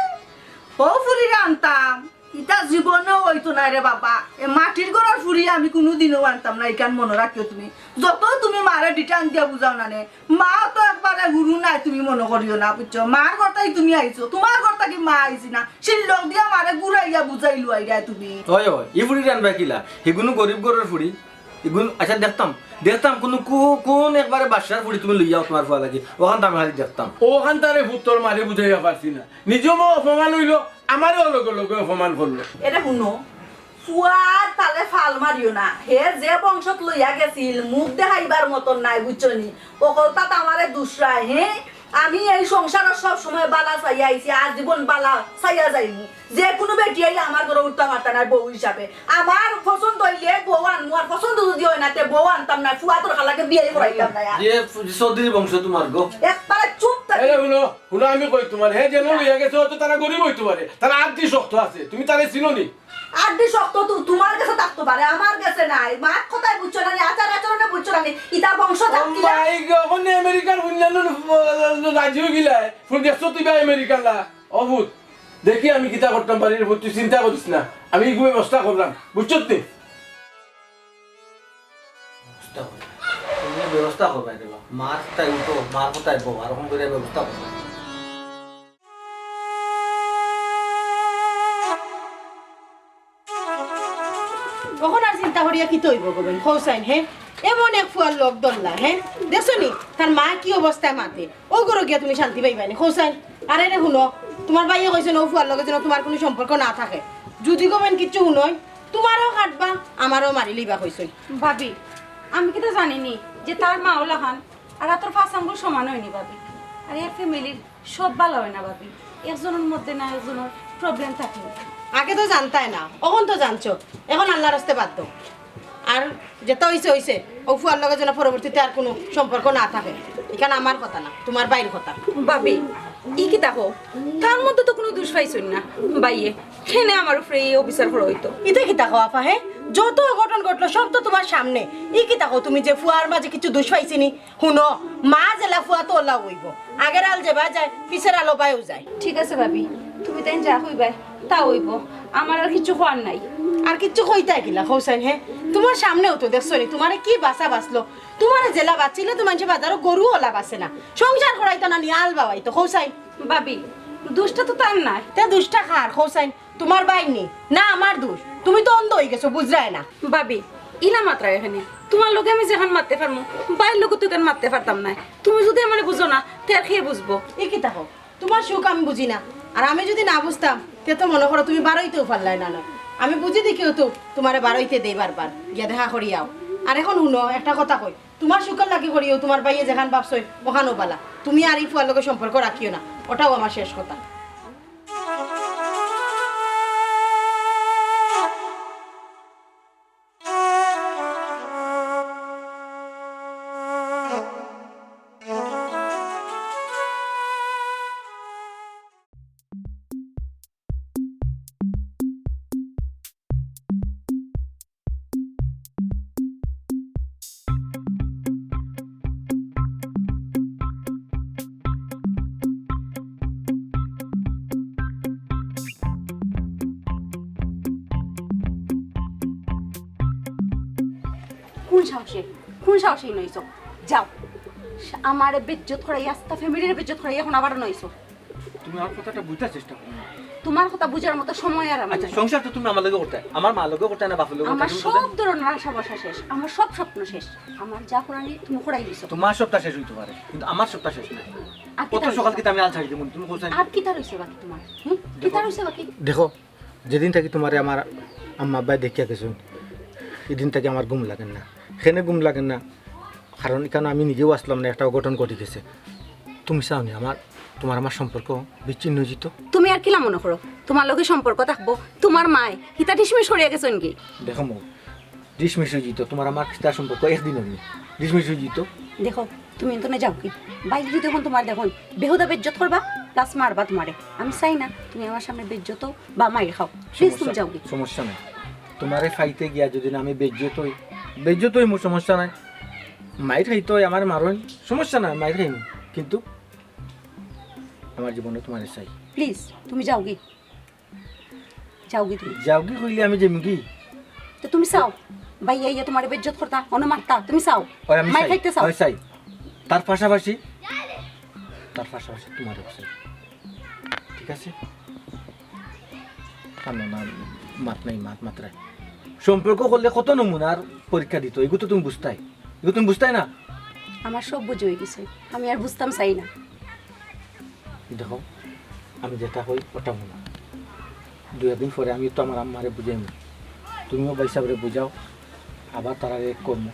ও ফুরিরে আনতাম। ইতা জীবনেও অইতো নায় রে বাবা। এ মাটির ঘরর ফুরি আমি কুনুদিনও আনতাম না, ইখান মনো রাখিও তুমি। যত তুমি মারে ডিটান দিয়া বুঝাও না নে, মা তো একবারে হুরু নায়, তুমি মনো করিও না, বুঝছো? মার ঘর থাকি তুমি আইছো, তুমার ঘর থাকি মা আইছি না, সিল্লক দিয়া মারে ঘুরাইয়া বুঝাই লুয়াইরায় তুমি। অয়, অয়, ই ফুরিরে আনবা কিলা? হিগুনু গরিব ঘরর ফুরি। ইগুন, আচ্ছা, দেখতাম, দেখতাম কুনু কু-, কুন একবারে বাদশার ফুরি তুমি লইয়াও তুমার ফুয়া লাগি, অখান তো আমি খালি দেখতাম। অখান তারে পুত্তর মারে বুঝাইয়া পারছি না, নিজেও অপমান অইলো, আমারেও লগে লগে অপমান করলো। এরে হুনো, ফুয়ার তালে ফাল মারিও না। হে যে বংশত লইয়া গেছিল, মুখ দেখাইবার মতন নায়, বুঝছো নি? অকলতাত আমারে দুসরায়, হে? আমি এই সংসারো সব সময় বালা চাইয়া আইছি, আজীবন বালা চাইয়া যাইমু। যে কুনু বেটি আইলে আমার ঘরো উঠতা পারতা নায় বউ হিসাবে। আমার পছন্দ অইলে বউ আনমু, আর পছন্দ যদি অয় না, তে বউ আনতাম না, ফুয়া তোর খালাকে বিয়াই করাইতাম না আর। যে চৌধুরী বংশ তুমার গো। একবারে চুপ থাকি। এরে হুনো, হুনো, আমি কই তুমার, হে যেন লইয়া গেছে, অত তারা গরিব অইতো পারে, তারা আড্ডি শক্ত আছে, তুমি তারে চিনো নি? আড্ডি শক্ত তো তুমার গেছে থাকতো পারে, আমার গেছে নাই। মাত কথায় বুঝছো না নি, আচার আচরণে বুঝছো না নি, ইতা বংশ ও থাকতি না। মাই গো, অখন আমেরিকার হুন্নানো রাজি অইগিলায়, ফুল দেখছো তুই বা আমেরিকার না? অভূত। দেখি আমি কিতা করতাম পারি রে পুত, তুই চিন্তা করিস না, আমি ইগু ব্যবস্থা করলাম, বুঝছত নি? ব্যবস্থা করবা। তুমি ব্যবস্থা করবা রে বা। মার তাই উঠো, মার কথায় বউ, আর অখন করে ব্যবস্থা করবা। অখন আর চিন্তা করিয়া কিতা অইবো গো বইন, কও চাইন, হে? এমন এক ফুয়ার লগ ধরলা, হে? দেখছো নি? তার মা কি অবস্থায় মাতে। অউ ঘরো গিয়া তুমি শান্তি পাইবায় নি, কও চাইন। আরে রে হুনো, তুমার ভাইয়ে কইছইন অউ ফুয়ার লগে যেন তুমার কুনু সম্পর্ক না থাকে। যুদি গো বইন কিচ্ছু হুনইন, তুমারেও কাটবা, আমারেও মারি লইবা কইছইন। ভাবি, আমি কিতা জানি নি যে তার মা অলাখান আর আতর পাঁচ আঙ্গুল সমান অয় নি ভাবি। আর এর family-র সব ভালা অয় না ভাবি, একজনর মধ্যে না একজনর problem থাকে। আগে তো জানতায় না, অখন তো জানছো, অখন আল্লার রাস্তে বাদ দেও। আর যেতা অইছে অইছে, অউ ফুয়ার লগে যেন পরবর্তীতে আর কুনু সম্পর্ক না থাকে। ইখান আমার কথা না, তুমার ভাইর কথা। ভাবি, ই কিতা কও? তার মধ্যে তো কুনু দুষ পাইছইন না। ভাইয়ে, কেনে আমার উপরে ই অবিচার করা অইতো? ইতা কিতা কও আফা, হে? যত অঘটন ঘটলো সব তো তুমার সামনে। ই কিতা কও তুমি যে ফুয়ার মাঝে কিচ্ছু দুষ পাইছি নি? হুনো, মা যেলা ফুয়া তো অলাউ অইবো। আগের আল যেবায় যায়, পিছের আল অবায়ও যায়। ঠিক আছে ভাবি, তুমি তাইন যা কইবায়, তা অইবো। আমার আর কিচ্ছু কওয়ার নাই। আর কিচ্ছু কইতায় কিলা, কও চাইন, হে? তুমার সামনেও তো দেখছো নি, তুমারে কি বাছা বাছলো। তুমারে যেলা বাছছিল, তো মানষে বাজারো গরু অলা বাছে না। সংসার করাইতো না নি, আল বাওয়াইতো, কও চাইন। ভাবি, দুষটা তো তার নায়। তে দুষটা কার, কও চাইন? তুমার ভাইর নি? না আমার দুষ? তুমি তো অন্ধ অইগেছো, বুঝরায় না। ভাবি, ইলা মাতরায় কেনে? তুমার লগে আমি যেখান মাততে পারমু, ভাইর লগে তো ইখান মাততে পারতাম নায়। তুমি যুদি আমারে বুঝো না, তে আর কে বুঝবো? ই কিতা কও? তুমার সুখ আমি বুঝি না, আর আমি যুদি না বুঝতাম, তে তো মনো করো তুমি বারইতেও পারলায় না নয়। আমি বুঝি দেখিও তো তুমারে বারইতে দেই বারবার, গিয়া দেখা করি আও। আর অখন হুনো, একটা কথা কই, তুমার সুখর লাগি করিও, তুমার ভাইয়ে যেখান ভাবছইন, অখানও বালা। তুমি আর ই ফুয়ার লগে সম্পর্ক রাখিও না, অটাউ আমার শেষ কথা। কুন সাহসে, কুন সাহসে ইনো আইছো? যাও, আমারে বেইজ্জত করাইয়া, আস্তা family-রে বেইজ্জত করাইয়া অখন আবার ইনো আইছো। তুমি আমার কথাটা বুঝার চেষ্টা করো না। তুমার কথা বুঝার মতো সময় আর আমার নাই। আচ্ছা, সংসার তো তুমি আমার লগে করতায়, আমার মার লগে করতায় না, বাপর লগে করতায়, আমার তুমি সব ধরনের আশা ভরসা শেষ, আমার সব স্বপ্ন শেষ, আমার যা করানি তুমি করাই দিছো। তুমার সবটা শেষ অইতো পারে, কিন্তু আমার সবটা শেষ নায়। আর কিতা রইছে বাকি? অত সকাল কিতা আমি আল ছাড়ি দিমু, তুমি কও চাইন? আর কিতা রইছে বাকি তুমার? হুম? কিতা রইছে বাকি? দেখো, যেদিন থাকি তুমারে আমার আম্মা আব্বায় দেখিয়া গেছইন, ইদিন থাকি আমার ঘুম লাগের না। কেনে ঘুম লাগের না? কারণ ইখানো আমি নিজেও আছলাম না, একটা অঘটন ঘটি গেছে। তুমি চাও নি আমার, তুমার আমার সম্পর্ক বিচ্ছিন্ন অইযিতো? তুমি আর কিলা মনো করো তুমার লগে সম্পর্ক থাকবো? তুমার মায় কিতা ডিসমিস করিয়া গেছইন গি? দেখো মৌ, ডিসমিস অইযিতো, তুমার আমার কিতা সম্পর্ক একদিনর নি, ডিসমিস অইযিতো। দেখো, তুমি ইন্তনে যাও গি? বাইরে যদি অখন তুমার দেখইন, বেহুদা বেইজ্জত করবা, প্লাস মারবা তুমারে। আমি চাই না তুমি আমার সামনে বেইজ্জত অও বা মাইর খাও। প্লিজ, তুমি যাও গি। সমস্যা নাই, তুমারে পাইতে গিয়া যদি না আমি বেইজ্জত অই, বেইজ্জত অইমু, সমস্যা নাই। মাইর খাইতে অয়, আমারে মারইন, সমস্যা নাই, মাইর খাইমু, কিন্তু আমার জীবনে তুমারে চাই। প্লিজ, তুমি যাও গি। যাও গি তুমি। যাও গি কইলে আমি যাইমু গি? তে তুমি চাও, ভাইয়া ইয়া তুমারে বেইজ্জত করতা, অনো মারতা, তুমি চাও? অয় আমি মাইর চাই, খাইতে চাও? অয় চাই। তার পাশাপাশি, তার পাশাপাশি তুমারেও চাই। ঠিক আছে? কান্দো না, মাত নাই, মাত মাতরায়। সম্পর্ক করলে কত নমুনার পরীক্ষা দিতো, ইগু তো তুমি বুঝতায়, ইগু তুমি বুঝতায় না? আমার সব বুঝ অই গেছে, আমি আর বুঝতাম চাই না। দেখো, আমি যেটা কই ওটা মনে। দুই একদিন পরে আমি তো আমার আম্মারে বুঝাইমু, তুমিও ভাইসাবরে বুঝাও, আবার তারারে কইমু।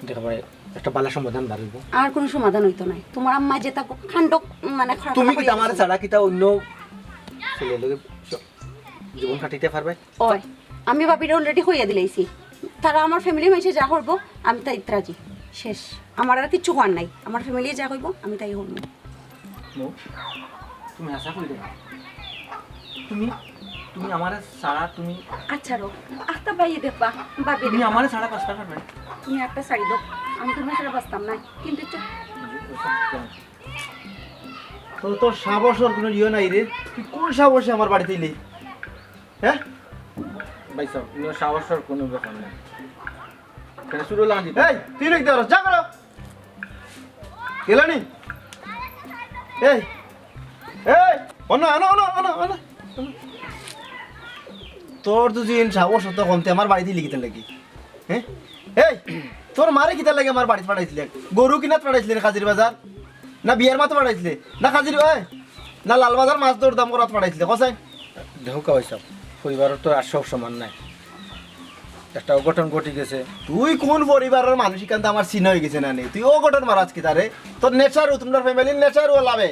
দেখো ভাই, একটা বালা সমাধান বার অইবো। আর কুনু সমাধান অইতো নায়। তুমার আম্মা যেতা কাণ্ড, মানে, খারাপ তুমি খারাপ কিতা অই আমারে গেছে। ছাড়া কিতা অইন্য ছেলের লগে স-, জীবন কাটাইতে পারবায়? অয়, আমি ভাবিরে already কইয়া দিলাইছি। তারা আমার ফ্যামিলি মাইনষে যা করবো, আমি তাইত রাজি। শেষ। আমার আর কিচ্ছু কওয়ার নাই। আমার ফ্যামিলি যা কইবো, আমি তাই করমু। মৌ, তুমি হাছা কইরায়? তুমি, তুমি আমারে ছাড়া তুমি আচ্ছা রো, আখতা ভাইয়ে দেখবা, ভাবি তুমি দেখবা। আমারে ছাড়া বাঁচতা পারবায়? তুমি একটা ছাড়ি দেও, আমি তুমার ছাড়া বাঁচতাম না, কিন্তু একটু তো তোর সাহসর কুনু ইয়ে নাই রে, তুই কুন সাহসে আমার বাড়িত আইলি? হ্যাঁ? ভাইসাব, ইনো সাহসর কুনু ব্যাপার নাই। কেন শুরু লাগি? এই, তুই নাকি ধরো, যা করো। গেলানি? এই, এই, অনো, অনো, অনো, অনো, অনো। তোর দুদিন সাহস অত কম, তে আমার বাড়িত আইলি কিতার লাগি? হ্যাঁ? এই, তোর মারে কিতার লাগি আমার বাড়িত পাঠাইছলে? গরু কিনাত পাঠাইছলে না কাজির বাজার? না বিয়ার মাতো পাঠাইছলে? না কাজির, ওই, না লালবাজার মাছ দরদাম করাত পাঠাইছলে? কছাই? দেখো কা ভাইসাব, পরিবারর তো আর সব সমান নায়। একটা অঘটন ঘটি গেছে। তুই কুন পরিবারর মানুষ, ইখান তো আমার চিনা অই গেছে না নি? তুই অঘটন মারাস কিতারে? তোর nature ও, তুমরার family র nature ও লাভে।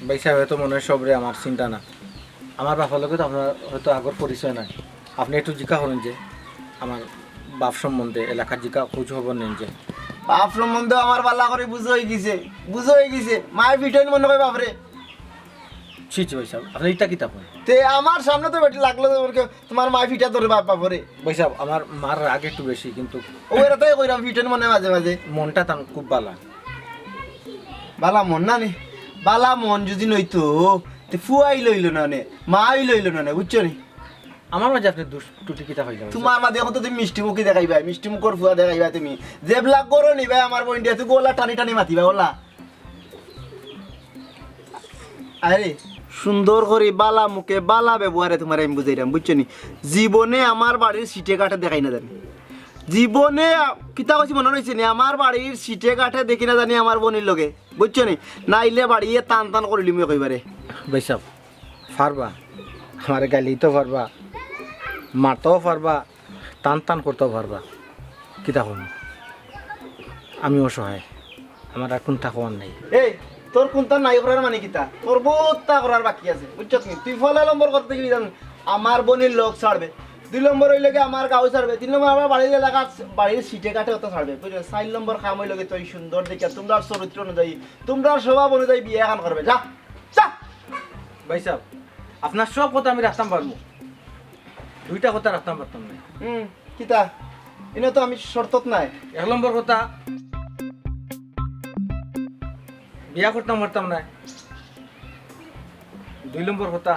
ভাইসাব, হয়তো মনে অয় সবরে আমার চিনতা না। আমার বাপর লগে তো আপনার হয়তো আগর পরিচয় নাই। আপনে একটু জিকা করইন যে আমার বাপ সম্বন্ধে, এলাকার জিকা খোঁজ খবর নেইন যে। বাপ সম্বন্ধে আমার বালা করি বুঝা অই গেছে, বুঝা অই গেছে। মায় পিটইন মনে কয় বাপরে। ছি, ছি ভাইসাব, আপনে ইটা কিতা কইন? তে আমার সামনে তো বেটি লাগলো যে ওরকে তুমার মায় পিটা ধরে বাপ বাপরে। ভাইসাব, আমার মার রাগ একটু বেশি, কিন্তু ও এরা তাই কইরাম পিটইন মনে মাঝে মাঝে। মনটা তান খুব বালা। বালা মন না নি? বালা মন যদি নইতো, তে ফুয়াই লইল না নে, মাই লইল না নে, বুঝছো নি? আমার মাঝে আপনে দুষ ত্রুটি কিতা পাইলা? তুমার মাঝে অখন তো তুমি মিষ্টি মুখী দেখাইবায়, মিষ্টি মুখর ফুয়া দেখাইবায় তুমি। যেবলা গরো নিবায় আমার বইনরে, তুই গলা টানি টানি মাতিবায়, ওলা। আরে, সুন্দর করি বালা মুখে বালা ব্যবহারে তুমারে আমি বুঝাইরাম, বুঝছো নি? জীবনে আমার বাড়ির সিটে কাঠে দেখাই না জানি। জীবনে আ-, কিতা কইছি মনো রইছে নি? আমার বাড়ির সিটে কাঠে দেখি না জানি আমার বইনর লগে, বুঝছো নি? নাইলে বাড়িয়ে টান টান করিলিমু একেবারে। ভাইসাব, পারবা, আমারে গাইলিতো পারবা, মারতাও পারবা, টান টান করতাও পারবা। কিতা কইমু? আমি অসহায়, আমার আর কুন্তা কওয়ার নাই। এই, তোর কুন্তা নাই করার মানে কিতা? তোর বউততা করার বাকি আছে, বুঝছত নি? তুই পয়লা নম্বর কথা দেখবি জান, আমার বইনর লগ ছাড়বে। দুই নম্বর অইলো গি আমার গাঁও ছাড়বে। তিন নম্বর আমার বাড়ির এলাকা, বাড়ির সিটে কাঠে অতা ছাড়বে, বুঝলে? চাইর নম্বর কাম অইলো গি তুই সুন্দর দেখিয়া তুমরার চরিত্র অনুযায়ী, তুমরার স্বভাব অনুযায়ী বিয়া এখান করবে। যা, যা। ভাইসাব, আপনার সব কথা আমি রাখতাম পারমু, দুইটা কথা রাখতাম পারতাম না। হুম, কিতা? ইনো তো আমি শর্তত নাই। এক নম্বর কথা, বিয়া করতাম পারতাম না। দুই নম্বর কথা,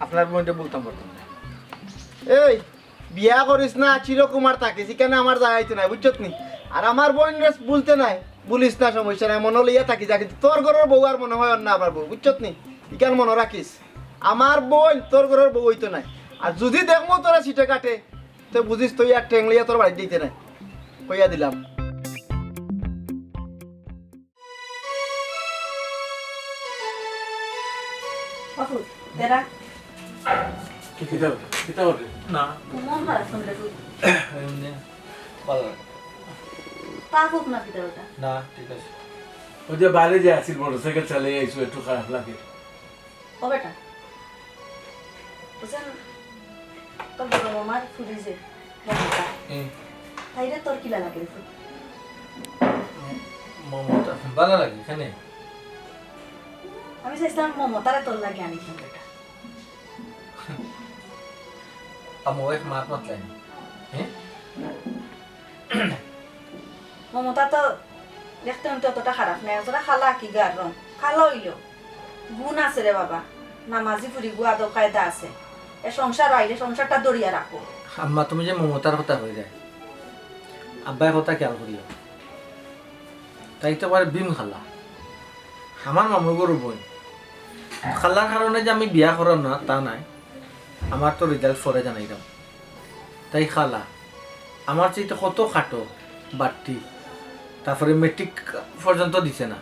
আপনার বইনরে ভুলতাম পারতাম না। এই, বিয়া করিস না, চিরকুমার থাকিস, ইখানে আমার জাগা অইতো নায়, বুঝছত নি? আর আমার বইনরে ভুলতে নায়, ভুলিস না, সমস্যা নাই, মনো লইয়া থাকি যা, কিন্তু তোর ঘরর বউ আর মনো অয় অন্য আবার বউ, বুঝছত নি? ইখান মনো রাখিস, আমার বইন তোর ঘরর বউ অইতো নায়। আর যুদি দেখমু তোরে সিটে কাঠে, তে বুঝিস তুই আর ঠেং লইয়া তোর বাড়িত যাইতে নায়, কইয়া দিলাম। বাপু, তেরা। কি, কি দাও? কিতা করে? না। মন খারাপ কেনে রে তুই? এমনি ভালা লাগে। পাপ হোক না কিতা ওটা? না, ঠিক আছে। ওই যে বাইরে যে আছিল মোটরসাইকেল চালিয়ে আইছো, একটু খারাপ লাগে। ও বেটা, বুঝছেন, তোর বড় মামার ফুরি যে মমতা, হুম। তাইরে তোর কিলা লাগে রে ফুরি? মমতা ভালা লাগে এখানে। আমি চাইছিলাম মমতারে তোর লাগি আনি দিতাম বেটা। আমার ওয়াইফ মাত মাতলাই না। হ্যাঁ? মমতা তো দেখতে অন্তত অতটা খারাপ নায়, অতটা কালা কি গার রং, কালা অইলেও গুণ আছে রে বাবা, নামাজি ফুরিগু আদব কায়দা আছে। এ সংসার আইলে সংসারটা ধরিয়া রাখবো। আম্মা, তুমি যে মমতার কথা কইরায়, আব্বায় কথা খেয়াল করিও। তাই তো আবার ভীম কালা। আমার মামু ঘরর বইন। কালার কারণে যে আমি বিয়া করাম না, তা নায়। আমার তো রেজাল্ট পরে জানাইরাম। তাই কালা। আমার চাইতে কত খাটো, বাট্টি। তারপরে ম্যাট্রিক পর্যন্ত দিছে না।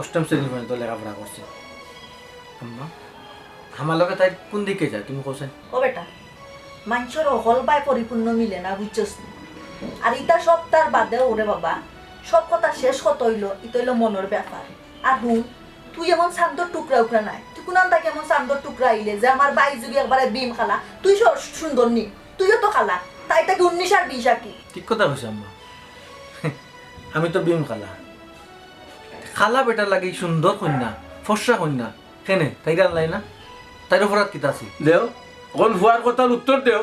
অষ্টম শ্রেণী পর্যন্ত লেখাপড়া করছে। আম্মা, আমার লগে তাই কোন দিকে যায় তুমি কও চাইন? ও বেটা, মানষর হকল বায় পরিপূর্ণ মিলে না, বুঝছস নি? আর ইতা সব তার বাদে, ওরে বাবা, সব কথা শেষ কথা অইলো, ইতা অইলো মনর ব্যাপার। আর হুন, তুই এমন চান্দর টুকরা উকরা নায়, তুই কুনান থাকি এমন চান্দর টুকরা আইলে যে আমার বাই যুদি একবারে ভীম কালা, তুই স-, সুন্দর নি, তুইও তো কালা, তাই থাকি উনিশ আর বিশ আর কি। ঠিক কথা কইছো আম্মা, আমি তো ভীম কালা। কালা বেটার লাগি সুন্দর কইন্যা, ফর্সা কইন্যা, কেনে? তাইরে আনলায় না? তাইর অপরাধ কিতা আছে? দেও, অখন ফুয়ার কথার উত্তর দেও।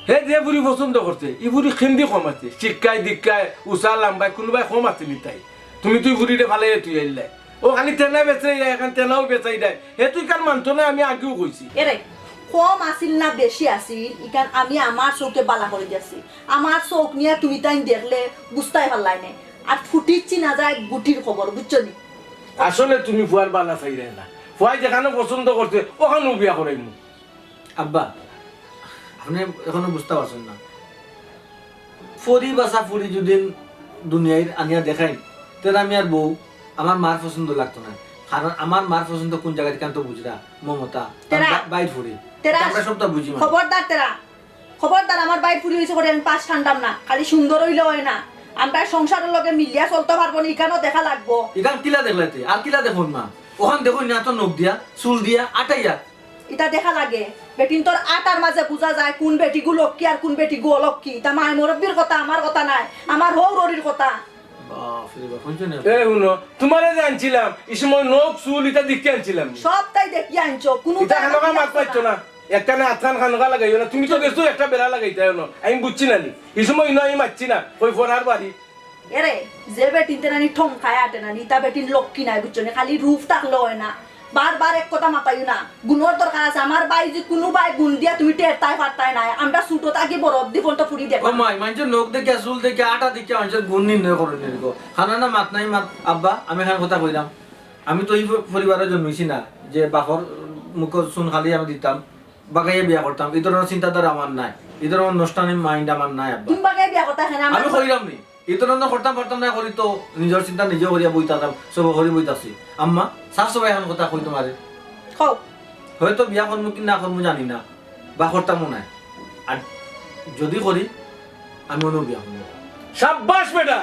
হে যে ফুরি পছন্দ করছে, ই ফুরি কিন্দি কম আছে? শিক্ষায়, দীক্ষায়, উচা লাম্বায়, কুনুবায় কম আছে নি তাই? তুমি তুই ফুরিরে ফালাইয়া তুই আইলায়। ও খালি তেনা বেচাই দেয়, এখন তেনাও বেচাই দেয়। হে তুই কার মানতো না, আমি আগেও কইছি। এরে, কম আছিল না বেশি আছিল, ইখান আমি আমার চউখে বালা করি দেখছি। আমার চউখ নিয়া তুমি তাইন দেখলে বুঝতায় পারলায় না। আর ফুটির চিনা যায় গুটির খবর, বুঝছো নি? আসলে তুমি ফুয়ার বালা চাইরায় না। ফুয়ায় যেখানো পছন্দ করছে, ওখানো বিয়া করাইমু। আব্বা, আপনে এখনো বুঝতা পারছইন না। ফুরি বাছা ফুরি যুদি দুনিয়াইর আনিয়া দেখাইন, তে আমি আর বউ, আমার মার পছন্দ লাগতো না। কারণ আমার মার পছন্দ কুন জাগাত ইখান তো বুঝরা, মমতা, তার তেরা। বা-, বাইর ফুরি। তেরা। আমরা সবটা বুঝি মানে। খবরদার তেরা। খবরদার, আমার বাইর ফুরি অইছে করি আমি পাশ কান্দাম না। খালি সুন্দর অইলে অয় না, আমরা সংসারর লগে মিলিয়া চলতো পারবো না, ইখানও দেখা লাগবো। ইখান কিলা দেখলায় তে? আর কিলা দেখইন মা? ওখান দেখইন না তো নখ দিয়া, চুল দিয়া, আটাইয়া। ইতা দেখা লাগে। বেটিন্তর আটার মাঝে বুঝা যায় কুন বেটিগু লক্ষ্মী আর কুন বেটিগু অলক্ষ্মী। ইতা মায় মুরব্বির কথা, আমার কথা নায়, আমার হউর হড়ির কথা। বাপ রে বাপ, হুনছো না? এ হুনো, তুমারে যে আনছিলাম, ই সময় নখ চুল ইতা দেখিয়া আনছিলাম নি। সবতাই দেখিয়া আনছো, কুনু ইতা খানোকা মাত পাইতো না। একখানে আতখান খানোকা লাগাইও না, তুমি তো গেছো একটা বেড়া লাগাইতায় না, আমি বুঝছি না নি। ই সময় ইনো আমি মাতছি না, কই ফরার বাড়ি। এরে, যে বেটিন্তে নানি ঠং খায় আটে নানি, ইতা বেটিন লক্ষ্মী নায়, বুঝছো নি? খালি রূপ থাকলে অয় না। বারবার এক কথা মাতাইও না। গুণর দরকার আছে। আমার বাই যে কুনু বায় গুণ দিয়া তুমি টেরতায় পারতায় নায়। আমরা ছোট থাকি বড় অবধি পর্যন্ত ফুরি দেখলাম। ও মাই, মানষর নখ দেখিয়া, চুল দেখিয়া, আটা দেখিয়া মানষর গুণ নির্ণয় করইন নি গো। খানো না মাত নাই মাত, আব্বা, আমি এখান কথা কইরাম। আমি তো ই প-, পরিবারো জন্মিছি না যে বাপর মুখো চুন খালি আমি দিতাম, বাগাইয়া বিয়া করতাম। ই ধরনর চিন্তাধারা আমার নাই, ই ধরনর নষ্টামি mind আমার নাই, আব্বা। তুমি বাগাইয়া বিয়া করতা কেনে? আমি কইরাম নি। ই ধরনর করতাম পারতাম না, করি তো নিজর চিন্তা নিজে করিয়া বই থাকতাম, সব করি বই থাকছি। আম্মা, সাফ সাফাই এখান কথা কই তুমারে। কও। হয়তো বিয়া করমু কি না করমু জানি না, বা করতামও নায়। আর যুদি করি, আমি অন্য বিয়া করমু। সাব্বাস বেটা।